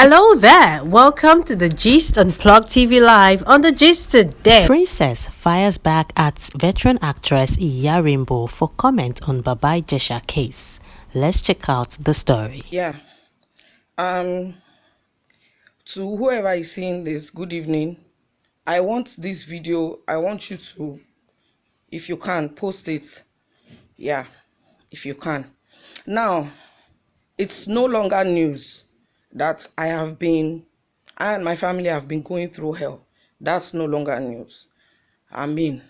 Hello there. Welcome to the Gist Unplugged TV Live. On the Gist today, Princess fires back at veteran actress Iya Rainbow for comment on Baba Ijesha case. Let's check out the story. Yeah. To whoever is seeing this, good evening. I want this video, I want you to, if you can, post it. Yeah, if you can. Now, it's no longer news that I and my family have been going through hell. That's no longer news. I mean,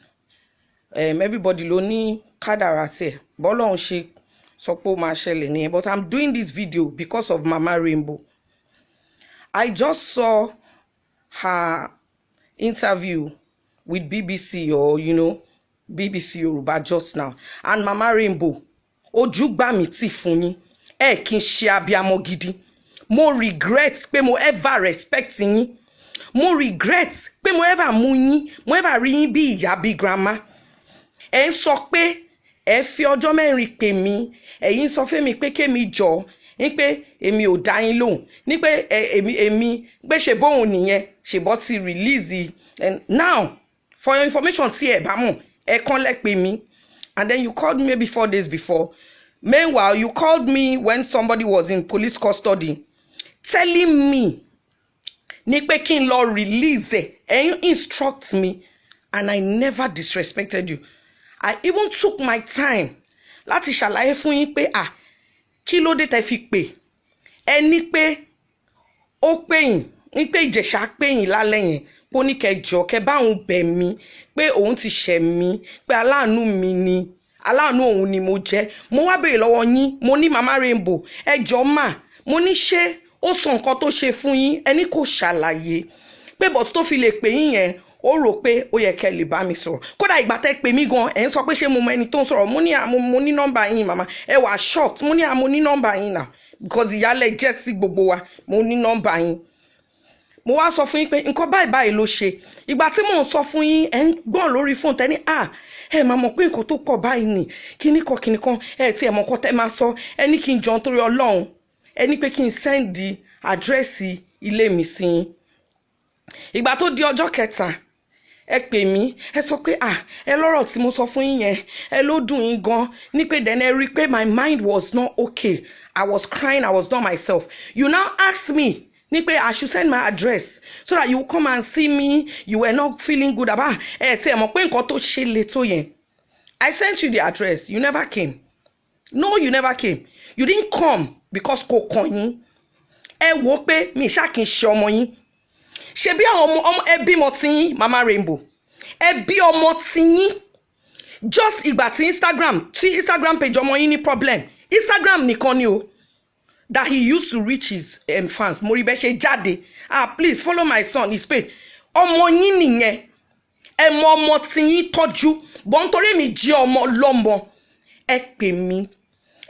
everybody ló ní kádàrá tiẹ̀, bọ́lọ́run ṣe sọ pé ó máa ṣẹlẹ̀ nìyẹn. But I'm doing this video because of Mama Rainbow. I just saw her interview with BBC or BBC Yoruba just now, and Mama Rainbow, ojú gbà mí tì fún yín. Ẹ kì í ṣe abiamọ gidi. Mo regret pé mo ever respect yín. Mo regret pé mo ever mú yín, mo ever rí yín bí ìyá, bí grandma. Ẹ ń sọ pé ẹ fi ọjọ́ 4 pè mí, ẹ̀yin sọ fún mi pé kémi jọ ní pé èmi ò dá yín lóhùn, ní pé èmi pé ṣe bóun nìyẹn, ṣèbọ́ ti release. And now, for your information, tí ẹ bá mọ̀, ẹ kàn lẹ́ pè mí, and then you called me maybe 4 days before. Meanwhile, you called me when somebody was in police custody, telling me ní pé kí n lọ release ẹ. Ẹ̀yin instruct me, and I never disrespected you. I even took my time láti ṣàlàyé fún yín pé, ah, kí ló dé tẹ́ fi pè? Ẹ ní pé ó pè yín, ní pé Ìjẹ̀ṣà pè yín lálẹ́ yẹn, pé ó ní kẹjọ kẹ bá òun bẹ̀ mí, pé òun ti ṣẹ̀ mí, pé aláàánú mi ni, aláàánú òun ni mo jẹ́. Mo wá béèrè lọ́wọ́ yín, mo ní, "Mama Rainbow, ẹ jọ̀ọ́ mà," mo ní, "ṣé ó sọ nǹkan tó ṣe fún yín?" Ẹni kò ṣàlàyé pé, but tó fi lè pè yín yẹn, ó rò pé ó yẹ kẹ́ lè bá mi sọ̀rọ̀. Kódà ìgbà tẹ́ pè mí gan, ẹ̀ ń sọ pé ṣé mo mọ ẹni tó ń sọ̀rọ̀. Mo ní mo ní nọ́mbà yín, màmá. Ẹ wà shocked. Mo ní mo ní nọ́mbà yín náà, because ìyálẹ̀ jẹ́ sí gbogbo wa. Mo ní nọ́mbà yín. Mo wá sọ fún yín pé nǹkan báyìí báyìí ló ṣe. Ìgbà tí mò ń sọ fún yín, ẹ ń gbọ́n lórí fóònù, tẹ́ ní à ẹ máa mọ̀ pé nǹkan tó pọ̀ báyìí nì kíní kan kíní kan, ẹ tí ẹ mọ̀ nǹkan tẹ́ máa sọ. Ẹ ní kí n jọ nítorí Ọlọ́run, ẹ ní pé kí n send address ilé mi sí yín. Ìgbà tó di ọjọ́ kẹta, ẹ pè mí, ẹ sọ pé, ah, ẹ lọ́rọ̀ tí mo sọ fún yín yẹn, ẹ ló dùn yín gan, ní pé then ẹ rí i pé my mind was not okay, I was crying, I was not myself. You now ask me ní pé I should send my address so that you will come and see me. You were not feeling good about ẹ tí ẹ mọ̀ pé nǹkan tó ṣe le tó yẹn. I sent you the address. You never came. No, you never came. You didn't come because kò kàn yín. Ẹ wò ó pé mi ṣáà kì í ṣe ọmọ yín. Ṣe bí àwọn ọmọ ẹ bímọ tiyín, Mama Rainbow, ẹ bí ọmọ tiyín. Just ìgbà tí Instagram page ọmọ yín ní problem, Instagram nìkan ni o that he used to reach his fans, mo rí bẹ́ẹ̀ ṣe jáde, "Ah, please follow my son, his page." Ọmọ yín nìyẹn. Ẹ mọ ọmọ tiyín tọ́jú bọ́n nítorí mi jí ọmọ lọ́mọ. Ẹ pè mí,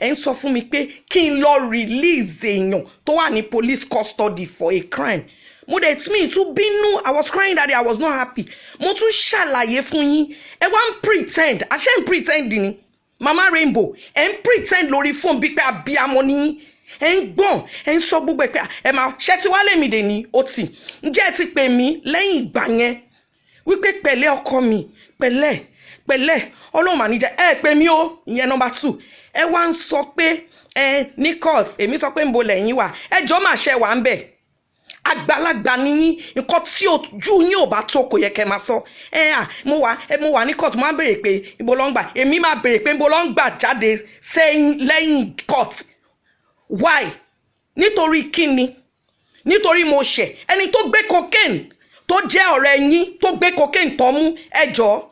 ẹ ń sọ fún mi pé kí n lọ release èèyàn tó wà ní police custody for a crime. Mo dẹ̀ tí mi tún bínú. I was crying that day. I was not happy. Mo tún ṣàlàyé fún yín. Ẹ wá ń pretend, àṣẹ ń pretend ni, Mama Rainbow. Ẹ ń pretend lórí fóònù bíi pé abiyamọ ni yín. Ẹ ń gbọ̀n, ẹ ń sọ gbogbo ẹ pé ẹ máa ṣẹ́ tí wàá lèmi dè ní ó tì. Ǹjẹ́ ẹ ti pè mí lẹ́yìn ìgbà yẹn wípé pẹ̀lẹ́ ọkọ mi, pẹ̀lẹ́ pẹ̀lẹ́, Ọlọ́run mà ní jẹ́? Ẹ pè mí o. Ìyẹn number two. Ẹ wá ń sọ pé ẹ ní court, èmi sọ pé ń bo lẹ́yìn wà, ẹ jọ́ máa ṣe wà ń bẹ̀. Àgbàlagbà ni yín. Nǹkan tí ojú yín ò bá tó, kò yẹ kẹ́ máa sọ. Ẹ à mo wà, ẹ mo wà ní court. Mo máa béèrè pé ibo ló ń gbà. Èmi máa béèrè pé ibo ló ń gbà jáde sẹ́yìn lẹ́yìn court? Why? Nítorí kíni? Nítorí mo ṣẹ̀ ẹni tó gbé cocaine, tó jẹ́ ọ̀rẹ́ yín, tó gbé cocaine tọ́ mú. Ẹ jọ̀ọ́,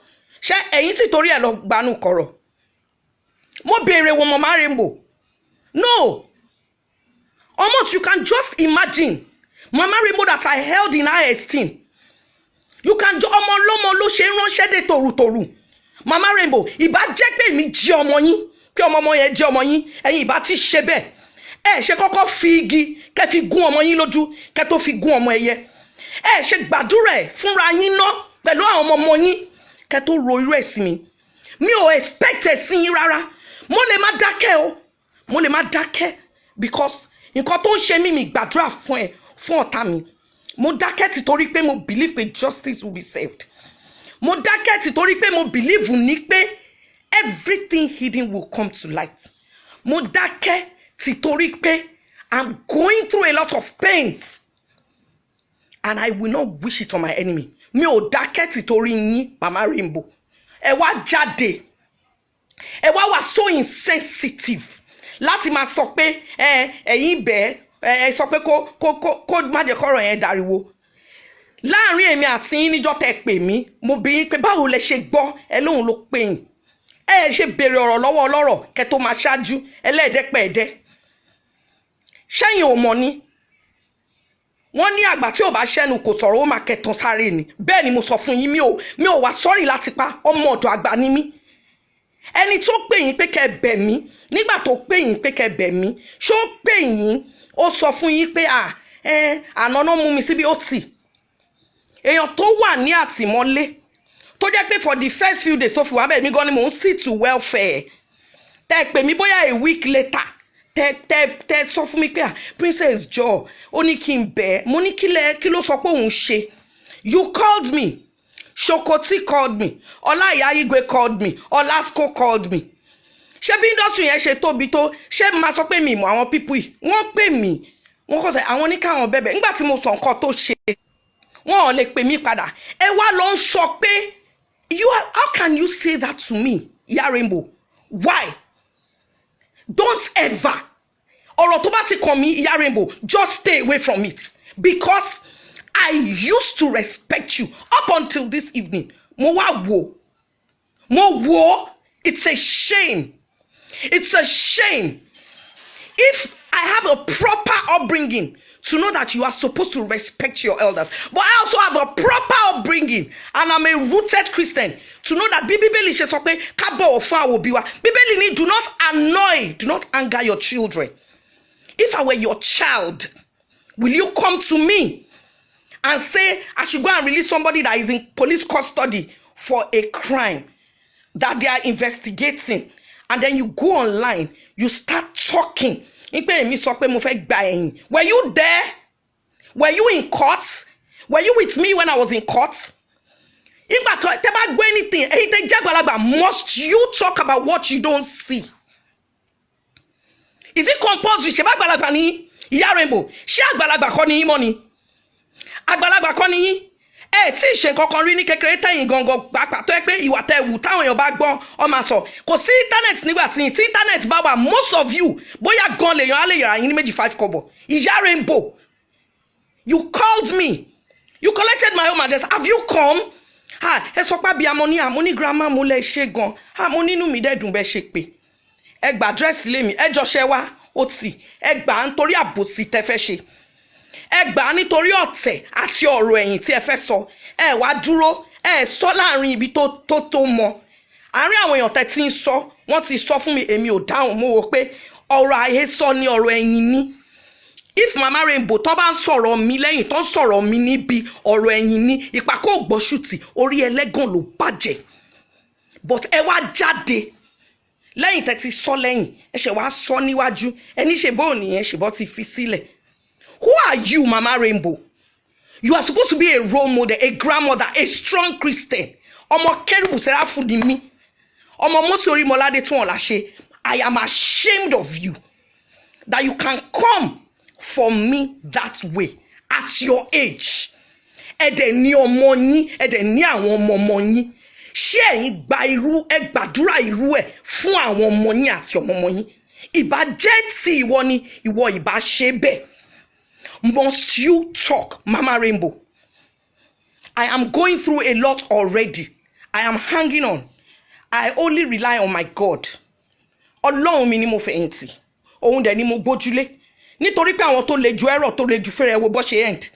ṣé ẹ̀yin sì torí ẹ̀ lọ gbanú kọ̀rọ̀? Mo béèrè wọn, Mama Rainbow. No almost, you can just imagine, Mama Rainbow that I held in high esteem, you can ọmọ ọlọ́mọ ló ṣe ránṣẹ́ dé tòrutòru. Mama Rainbow, ìbá jẹ́ pé èmi jí ọmọ yín, kí ọmọ ọmọ yẹn jẹ́ ọmọ yín, ẹ̀yin ìbá ti ṣe bẹ́ẹ̀. Ẹ ṣe kọ́kọ́ fi igi kẹ́ fi gún ọmọ yín lójú kẹ́ tó fi gún ọmọ ẹyẹ. Ẹ ṣe gbàdúrà ẹ fúnra yín ná pẹ̀lú àwọn ọmọ ọmọ yín kẹ́ tó ro irú ẹ̀ sí mi. Mi ò expect ẹ̀ sí yín rárá. Mo lè má dákẹ́ o, mo lè má dákẹ́ because nǹkan tó ń ṣe mí, mi gbàdúrà fún ẹ. fún ọ̀tá mi. Mo dákẹ́ ti torí pé mo believe pé justice will be served. Mo dákẹ́ ti torí pé mo believe ní pé everything hidden will come to light. Mo dákẹ́ ti torí pé I'm going through a lot of pains and I will not wish it on my enemy. Mi ò dákẹ́ ti torí yín, Mama Rainbow. Ẹ wá jáde, ẹ wá wà so insensitive láti máa sọ pé ẹ ẹ̀yin bẹ́ẹ̀, ẹ sọ pé kó má jẹ́ kọ́rọ̀ yẹn dariwo láàrin èmi àti yín. Níjọ́ tẹ́ pè mí, mo bi yín pé báwo lẹ ṣe gbọ́. Ẹ lóhùn ló pè yín. Ẹ ṣe béèrè ọ̀rọ̀ lọ́wọ́ ọlọ́rọ̀ kẹ́ tó máa ṣáájú ẹlẹ́ẹ̀dẹ́pẹ̀ẹ́dẹ́. Ṣẹ́yìn ò mọ̀ ni wọ́n ní àgbà tí ò bá ṣẹ́nu kò sọ̀rọ̀, ó máa kẹtàn sáré ni. Bẹ́ẹ̀ ni mo sọ fún yín. Mi ò wá sọ́rí láti pa ọmọ ọ̀dọ̀ àgbà ni mí. Ẹni tó pè yín pé kẹ́ bẹ̀ mí, nígbà tó pè yín pé kẹ́ bẹ̀ mí, ṣó pè yín, ó sọ fún yín pé à ẹ àná náà mú mi síbi ó tì? Èèyàn tó wà ní àtìmọ́lé, tó jẹ́ pé for the first few days tó fi wá bẹ́ẹ̀, mi gan ni mò ń see to welfare. Tẹ́ ẹ pè mí bóyá a week later, tẹ sọ fún mi pé, "Ah, Princess, jọ, ó ní kí n bẹ̀ ẹ́." Mo ní kí ló sọ pé òun ṣe? You called me, Shokoti called me, Ọláìyá Igwe called me, Olasco called me. Ṣé bí industry yẹn ṣe tóbi tó, ṣé máa sọ pé mi mọ̀ àwọn people yìí? Wọ́n pè mí, wọ́n kọ́ sẹ́ àwọn ní káwọn bẹ̀bẹ̀. Nígbà tí mo sọ nǹkan tó ṣe, wọ́n ò lè pè mí padà. Ẹ wá lọ ń sọ pé you are, how can you say that to me, Ìyá Rainbow? Why? Don't ever. Ọ̀rọ̀ tó bá ti kàn mí, Ìyá Rainbow, just stay away from it, because I used to respect you up until this evening. Mo wá wò, mo wò, it's a shame, it's a shame. If I have a proper upbringing to know that you are supposed to respect your elders, but I also have a proper upbringing and I'm a rooted Christian to know that bí Bíbélì ṣe sọ pé ká bọ̀wọ̀ fún àwọn òbí wa, Bíbélì ní do not annoy, do not anger your children. If I were your child, will you come to me and say I should go and release somebody that is in police custody for a crime that they are investigating, and then you go online, you start talking ní pé èmi sọ pé mo fẹ́ gba ẹ̀yìn? Were you there? Were you in court? Were you with me when I was in court? Nígbà tó tẹ́ bá gbọ́ anything, èyí tẹ́ jẹ́ àgbàlagbà, must you talk about what you don't see? Is it compulsory? Ṣé bá àgbàlagbà ní, Ìyá Rainbow? Ṣé àgbàlagbà kọ́ ni yín mọ́ ni? Àgbàlagbà kọ́ ni yín? Ẹ tí ì ṣe nǹkan kan rí ní kékeré tẹ̀yìn gangan pàápàá tó yẹ pé ìwà tẹ wù táwọn èèyàn bá gbọ́ ọ máa sọ. Kò sí internet nígbà tí internet bá wà, most of you, bóyá gan lèèyàn á lè yàrá yín ní méjì five kọ́bọ̀. Ìyá Rainbow, you called me, you collected my home address. Have you come? Ah, ẹ sọ pé abiyamọ ní àmọ́ ní grandma, mo lẹ ṣe gan. Ah, mo nínú mi dẹ́dùn bẹ́ẹ̀ ṣe pé ẹ gba address ilé mi. Ẹ jọ ṣẹ wá ó tì. Ẹ gbà á nítorí àbòsí tẹ fẹ́ ṣe, ẹ gbà á nítorí ọ̀tẹ̀ àti ọ̀rọ̀ ẹ̀yìn tí ẹ fẹ́ sọ. Ẹ wá dúró, ẹ sọ láàrin ibi tó mọ àárín àwọn èèyàn tẹ ti ń sọ. Wọ́n ti sọ fún mi, èmi ò dáhùn. Mo wò pé ọ̀rọ̀ àhesọ ni, ọ̀rọ̀ ẹ̀yìn ni. If Mama Rainbow tó bá ń sọ̀rọ̀ mi lẹ́yìn, tó ń sọ̀rọ̀ mi níbi, ọ̀rọ̀ ẹ̀yìn ni. Ìpàkọ́ ògbọ́sùtì orí ẹlẹ́gàn ló bàjẹ́. But ẹ wá jáde lẹ́yìn tẹ́ ti sọ lẹ́yìn, ẹ ṣe wá sọ níwájú. Ẹni ṣe bó nìyẹn, ṣe bọ́ ti fi sílẹ̀. Who are you, Mama Rainbow? You are supposed to be a role model, a grandmother, a strong Christian. Ọmọ Kérúbù Sẹ́ráfù ni mí, ọmọ Mósè Orímọládé tún ọ̀la ṣe. I am ashamed of you that you can come for me that way at your age. Ẹ dẹ̀ ní ọmọ yín, ẹ dẹ̀ ní àwọn ọmọ ọmọ yín. Ṣé ẹ̀yin gba irú ẹ gbàdúrà irú ẹ̀ fún àwọn ọmọ yín àti ọmọ ọmọ yín? Ìbá jẹ́ tí ìwọ ni ìwọ ìbá ṣe bẹ́ẹ̀. Must you talk, Mama Rainbow? I am going through a lot already. I am hanging on. I only rely on my God. Ọlọ́run mi ni mo fẹ̀yìntì, òun dẹ̀ ni mo gbójúlé, nítorí pé àwọn tó le ju ẹ̀rọ tó le ju fẹ́rẹ̀ wo bó ṣe end.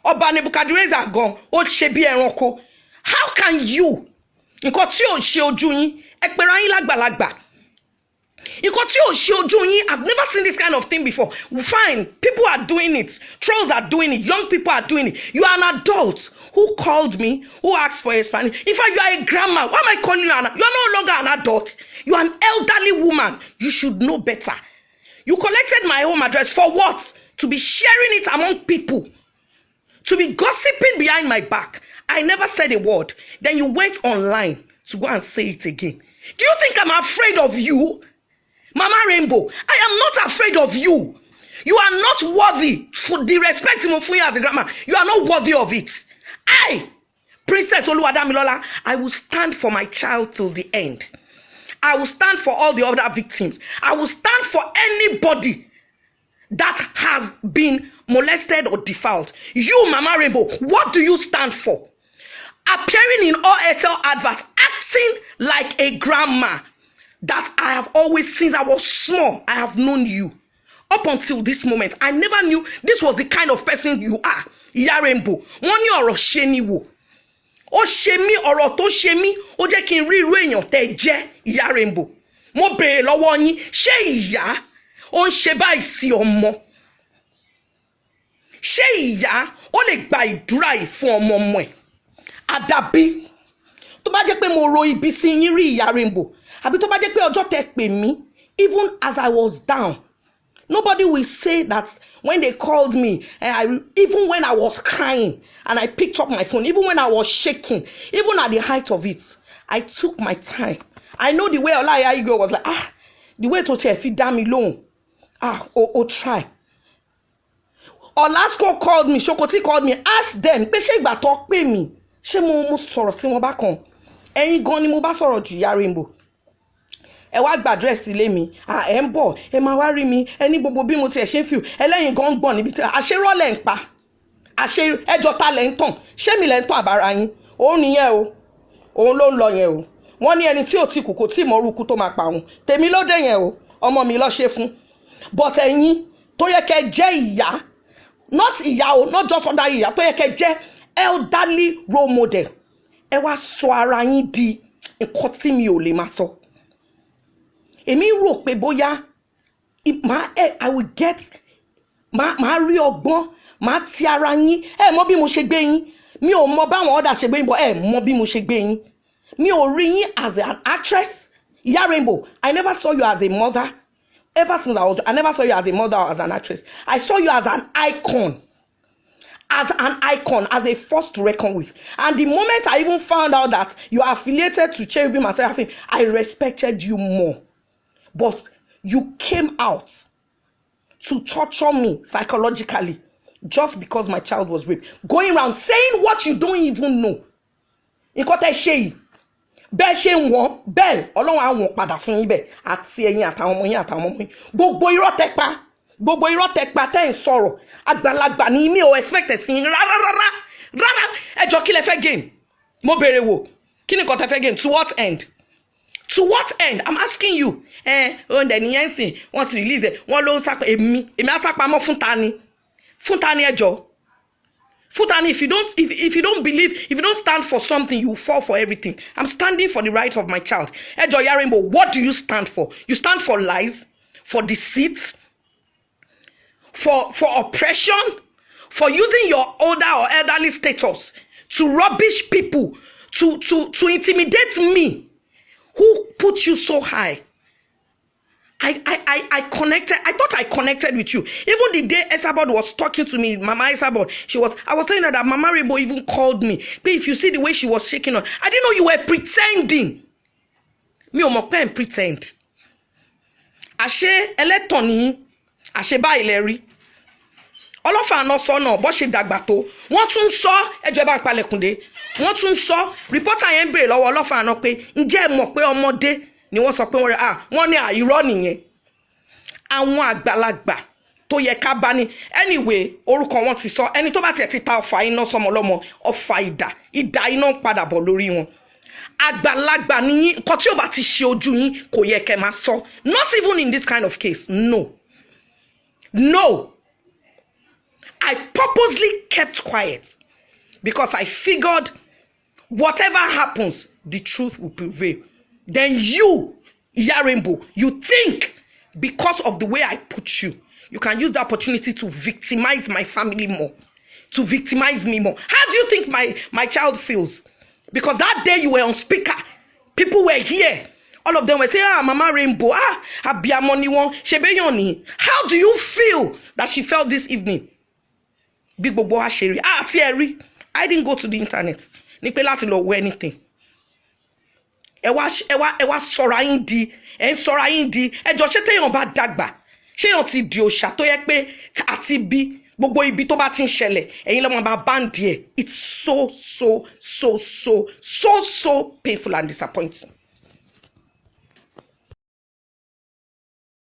Ọba Nebuchadnezzar gan, ó ṣe bí ẹranko. How can you? Nǹkan tí ò ṣe ojú yín, ẹ pera yín lágbàlagbà. Nǹkan tí ò ṣe ojú yín, I've never seen this kind of thing before. Fine, people are doing it, trolls are doing it, young people are doing it. You are an adult who called me, who asked for explanation. In fact, you are a grandma. Why am I calling you an you are no longer an adult, you are an elderly woman. You should know better. You collected my home address for what? to be sharing it among people, to be gossiping behind my back. I never said a word. Then you went online to go and say it again. Do you think I'm afraid of you? Mama Rainbow, I am not afraid of you. You are not worthy for the respect mo fún yín as a grandma. You are not worthy of it. I, Princess Oluwadamilola, I will stand for my child till the end. I will stand for all the other victims. I will stand for anybody that has been molested or defiled. You, Mama Rainbow, what do you stand for? Appearing in all Airtel adverts, acting like a grandma that I have always, since I was small, I have known you. Up until this moment, I never knew this was the kind of person you are. Ìyá Rainbow, wọ́n ní ọ̀rọ̀ ṣe ni wò. Ó ṣe mí, ọ̀rọ̀ tó ṣe mí, ó jẹ́ kí n rí irú èèyàn tẹ́ jẹ́, Ìyá Rainbow. Mo béèrè lọ́wọ́ yín, ṣé ìyá ó ń ṣe báyìí sí ọmọ? Ṣé ìyá ó lè gba ìdúrà yìí fún ọmọ ọmọ ẹ̀? Àdàbí tó bá jẹ́ pé mo ro ibi sí yín rí, Ìyá Rainbow, àbí tó bá jẹ́ pé ọjọ́ tẹ́ pè mí, even as I was down, nobody will say that when they called me, and even when I was crying and I picked up my phone, even when I was shaking, even at the height of it, I took my time. I know the way Olaiya Igwe was like, ah, the way tó tiẹ̀ fi dá mi lóhùn, ah, o try. Olasco called me, Shokoti called me, ask them pé ṣé ìgbà tó pè mí, ṣé mo sọ̀rọ̀ sí wọn bákan? Ẹ̀yin gan ni mo bá sọ̀rọ̀ jù, Ìyá Rainbow. Ẹ wá gbàdúrà sí ilé mi, ẹ ń bọ̀, ẹ máa wá rí mi, ẹ ní gbogbo bí mo tiẹ̀ ṣe ń fi ẹlẹ́yin gan ń gbọ̀n níbi tí àṣerọ́ lẹ̀ ń pa, àṣe ẹjọ́ ta lẹ̀ ń tàn, ṣé mi lẹ̀ ń tàn àbára yín? Òun nìyẹn o, òun ló ń lọ yẹn o. Wọ́n ní ẹni tí ò tí kù kò tí ì mọ orúkú tó máa pa òun. Tèmi ló dé yẹn o, ọmọ mi lọ ṣe fún. But ẹ̀yin tó yẹ kẹ́ jẹ́ ìyá, not ìyá o, not just ordinary ìyá, tó yẹ kẹ́ jẹ́ elderly role model, ẹ wá sọ ara yín di nǹkan tí mi ò lè máa sọ. Èmi rò pé bóyá máa ẹ I will get, máa rí ọgbọ́n, máa ti ara yín. Ẹ mọ bí mo ṣe gbé yín, mi ò mọ báwọn ọ̀dà ṣe gbé yín bọ̀, ẹ mọ bí mo ṣe gbé yín. Mi ò rí yín as an actress, Ìyá Rainbow. I never saw you as a mother. Ever since I was, I never saw you as a mother or as an actress. I saw you as an icon, as an icon, as a force to reckon with. And the moment I even found out that you are affiliated to Cherubim and Seraphim, I respected you more. But you came out to torture me psychologically just because my child was raped, going around saying what you don't even know. Nǹkan tẹ́ ṣe yìí, bẹ́ẹ̀ ṣe ń wọ́n bẹ́ẹ̀, Ọlọ́run á wọ̀n padà fún yín bẹ́ẹ̀, àti ẹ̀yin àtàwọn ọmọ yín àtàwọn ọmọ yín. Gbogbo irọ́ tẹ́ pa, gbogbo irọ́ tẹ́ pa, tẹ́ ń sọ̀rọ̀ àgbàlagbà ni, mi ò expect sí yín rárá rárá rárá. Ẹ jọ, kí lẹ fẹ́ gain? Mo béèrè wò, kí ni nǹkan tẹ́ fẹ́ gain? To what end? To what end? I'm asking you. Ẹ òun dẹ̀ nìyẹn sìn, wọ́n ti release ẹ̀, wọ́n ló ń sápẹ́. Èmi á sápamọ́ fún ta ni? Fún ta ni? Ẹ jọ, fún ta ni? If you don't believe, if you don't stand for something, you fall for everything. I'm standing for the right of my child. Ẹ jọ, Ìyá Rainbow, what do you stand for? You stand for lies, for deceit, for oppression, for using your older or elderly status to rubbish people, to intimidate me who put you so high. I connected. I thought I connected with you. Even the day Esabod was talking to me, Mama Esabod, I was telling her that Mama Rainbow even called me. But if you see the way she was shaking on, I didn't know you were pretending. Mi ò mọ̀ pé ń pretend. Àṣé ẹlẹ́tàn ni yín. Àṣé báyìí lẹ rí. Ọlọ́fà àná sọ́nà bó ṣe dàgbà tó. Wọ́n tún sọ ẹjọ́ ẹ bá ń palẹ̀kùndé. Wọ́n tún sọ, reporter yẹn ń béèrè lọ́wọ́ ọlọ́fà àná pé ǹjẹ́ ẹ mọ̀ pé ọmọdé ni wọ́n sọ pé wọ́n rẹ̀? Ah, wọ́n ní àìrọ́ nìyẹn. Àwọn àgbàlagbà tó yẹ ká bá ní, anyway, orúkọ wọn ti sọ. Ẹni tó bá tiẹ̀ ti ta ọfà iná sọmọ lọ́mọ, ọfà ìdà, ìdà iná ń padà bọ̀ lórí wọn. Àgbàlagbà ni yín, nǹkan tí ò bá ti ṣe ojú yín kò yẹ kẹ́ máa sọ, not even in this kind of case. No, no, I purposely kept quiet because I figured whatever happens, the truth will prevail. Then you, Iya Rainbow, you think because of the way I put you, you can use the opportunity to victimize my family more, to victimize me more. How do you think my child feels? Because that day you were on speaker, people were here. All of them were saying, "Ah, Mama Rainbow, ah, abiyamọ ni wọ́n, ṣebéyàn ni." How do you feel that she felt this evening? Bí gbogbo wa ṣe rí, ah, tí ẹ rí, I didn't go to the internet ní pé láti lọ wo anything. Ẹ wá sọra yín di, ẹ ń sọra yín di ẹjọ. Ṣé téèyàn bá dàgbà, ṣéèyàn ti di òòṣà tó yẹ pé àti bí gbogbo ibi tó bá ti ń ṣẹlẹ̀, ẹ̀yin lọ́mọ bá báǹdì ẹ̀? It's so so so so so so painful and disappointing.